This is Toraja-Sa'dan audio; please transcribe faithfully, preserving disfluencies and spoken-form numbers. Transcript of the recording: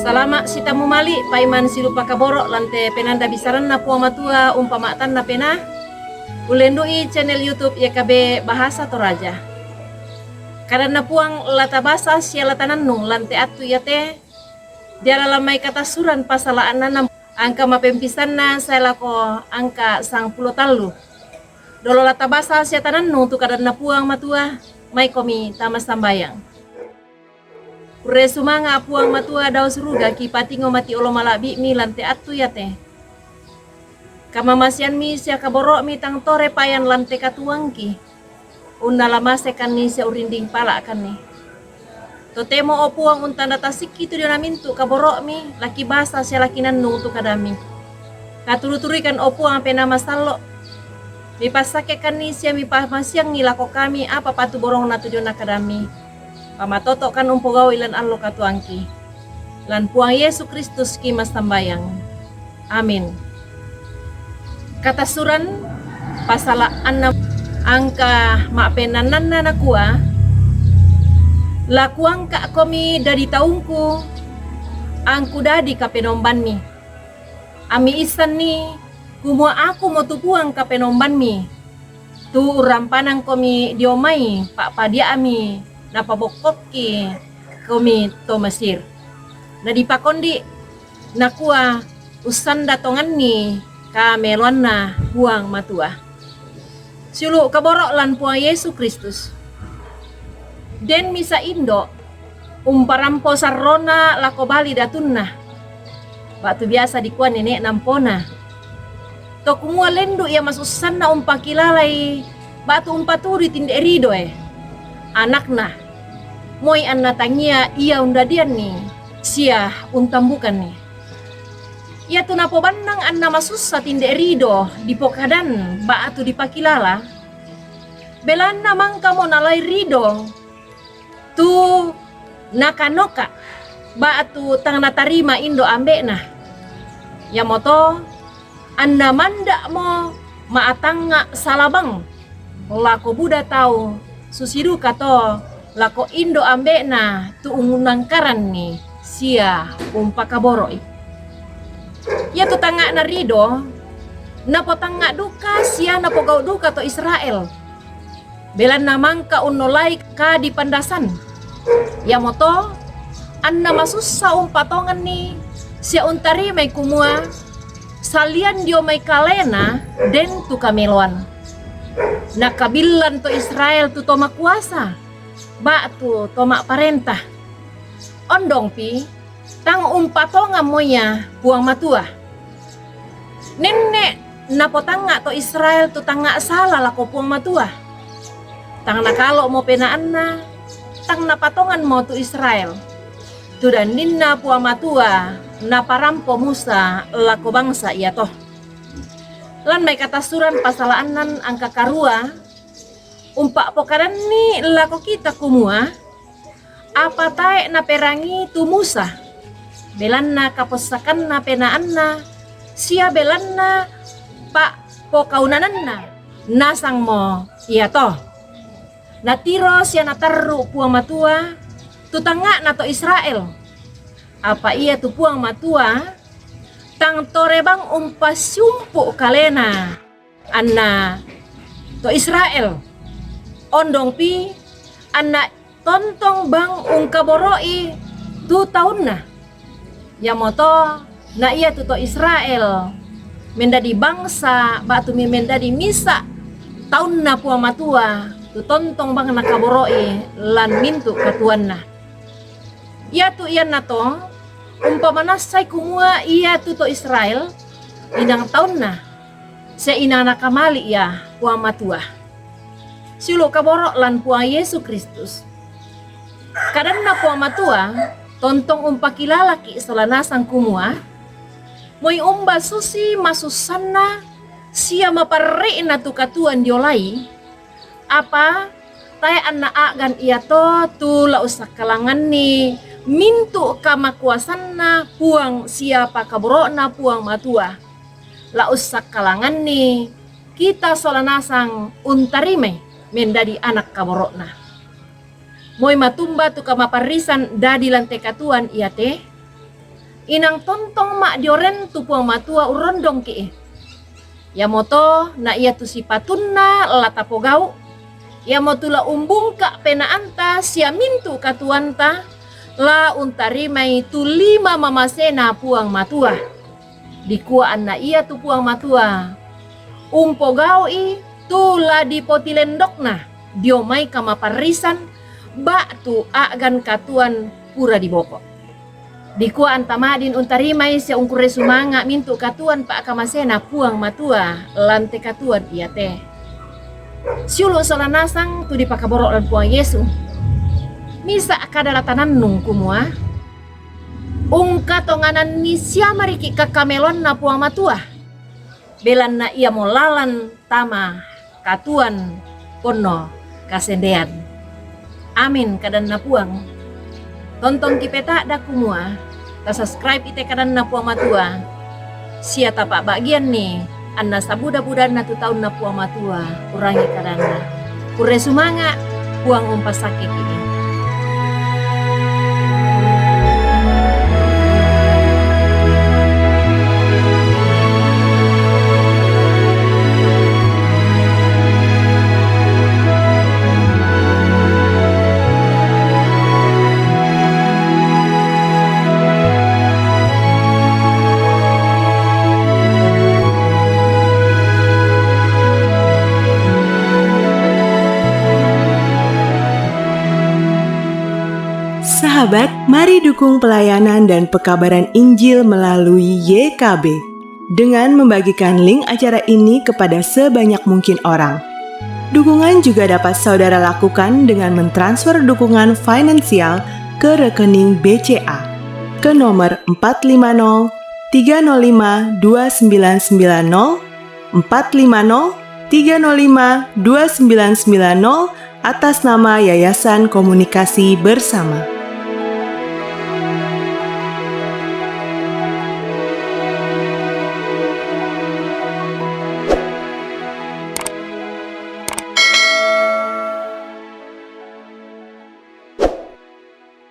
Salama' sitamu mali', paiman silupa kaboro' lan te penanda bisaranna Puang Matua umpama'tanna penaa. Ullendu'i channel YouTube Y K B Bahasa Toraja. Kadanna Puang la tabasa sia la tanannung lan te attu iate, diala lan mai katassuran pasala' annanna angka mapempisanna sae lako angka sangpulo tallu. Dolo la tabasa sia tanannung tu kadanna Puang Matua, maikomi tama sambayang. Kurre sumanga' Puang Matua dao suruga, kipatingo mati olo mala'bi'mi lan te attu iate. Kamamaseanmi sia kaboro'mi tang tore payan lan te katuoangki. Unnala masekanni sia urrinding pala'kanni. Totemo, o Puang, untanda tasikki tu diona mintu' kaboro'mi, la kibasa sia la kinannung tu kadammi. Katuru-turuikan, o Puang, Penaa Masallo'. Mipassakkekanni sia mipamasiangngi lako kami apa patuborongna tu diona kadammi. Pamatoto'kan umpogau'i lan allo katuoangki. Lan Puang Yesu Kristus kimassambayang. Amin. Katassuran pasala' annang angka ma'pennannanna nakua, La kuangka'komi dadi taungku, angku dadi kapenombanmi. Ammi issanni kumua akumo tu Puang kapenombanmi, tu urrampanangkomi dio mai pa'padia'mi napabokkokki komi to Mesir. Nadipakondi', nakua, Ussanda tonganni kameloanna Puang Matua. Siulu' kaboro' lan Puang Yesu Kristus. Den misa' indo' umparampo sarrona lako bali datunna, ba'tu biasa dikua nene'na ampona. To kumua lendu' ia masussanna umpakilalai ba'tu umpatudui tinde ridoe anakna, moi anna tangia ia undadianni sia untambukanni. Iatu napobannang anna masussa tinde rido dipokadan ba'tu dipakilala, belanna mangkamo nalai rido tu nakanoka ba'tu tang natarima indo' ambe'na. Iamoto anna manda'mo ma'tangnga' salabang lako buda tau, susi duka to lako indo' ambe'na tu unnangkaranni sia umpakaboro'i. Iatu tangnga'na rido napotangnga' duka sia napogau' duka to Israel, belanna mangka unnolai kadipandasan. Iamoto anna masussa umpatonganni sia untarimai kumua salian dio mai kalena den tu kameloan. Nakabillan to Israel tu to makuasa ba'tu to ma'parenta. Ondongpi, tang umpatonganmo ia Puang Matua. Nenne' napotangnga' to Israel tu tangnga' sala lako Puang Matua. Tang nakalo'mo penaanna, tang napatonganmo tu Israel. Tu danninna Puang Matua naparampo Musa lako bangsa iato. Lan mai katassuran pasala' annan angka karua, umpa'pokadanni lako kita kumua, apa tae' naperangi tu Musa, belanna kapossakanna penaanna sia belanna pa'pokaunananna nasangmo iato. Natiro sia natarru' Puang Matua tu tangnga'na to Israel. Apa iatu Puang Matua tang tore bang umpasiumpu' kalena anna to Israel. Ondongpi anna tontong bang ungkaboro'i tu taunna. Iamoto na iatu to Israel mendadi bangsa ba'tu mi-, mendadi misa' taunna Puang Matua, tu tontong bang nakaboro'i lan mintu' katuoanna. Iatu iannato umpamanassai kumua iatu to Israel inang taunna, sia inang nakamali' ia Puang Matua. Siulu' kaboro' lan Puang Yesu Kristus. Kadanna Puang Matua tontong umpakilalaki' sola nasang kumua, moi umba susi masussanna sia maparri'na tu katuoan diolai, apa tae' anna a'gan iato tu la ussakkalanganni mintu' kamakuasanna Puang sia pakaboro'na Puang Matua. La ussakkalanganni kita sola nasang untarimai mendadi ana' kaboro'na. Moi matumba tu kamaparrisan dadi lan te katuoan iate, Inang tontong ma' dio ren tu Puang Matua urrondongki' i. Iamoto na ia tu sipatunna la tapogau', iamotu la umbungka' pena'anta sia mintu' katuoanta, la untarimai tu lima mamasena Puang Matua. Dikua anna ia tu Puang Matua umpogau'i tu la dipotilendokna dio mai kamaparrisan ba'tu a'gan katuoan pura diboko'. Dikua anta ma'din untarimai sia ungkurre sumanga' mintu' katuoan pa'kamasena Puang Matua lan te katuoan iate. Siulu' sola nasang tu dipakaboro' lan Puang Yesu. Misa' kada la tanannung kumua, ungkatongananni siamariki' kakameloanna Puang Matua, belanna iamo lalan tama katuoan ponno kasendean. Amin, kadanna Puang. Tontong kipeta'da kumua, tasubscribe i te kadanna Puang Matua, sia tapa'ba'gianni, anna sabuda-budanna tu taunna Puang Matua, urangi kadanna. Kurre sumanga', Puang umpassakkeki'. Sahabat, mari dukung pelayanan dan pekabaran Injil melalui Y K B dengan membagikan link acara ini kepada sebanyak mungkin orang. Dukungan juga dapat saudara lakukan dengan mentransfer dukungan finansial ke rekening B C A ke nomor empat lima nol tiga nol lima dua sembilan sembilan nol, empat lima nol tiga nol lima dua sembilan sembilan nol, atas nama Yayasan Komunikasi Bersama.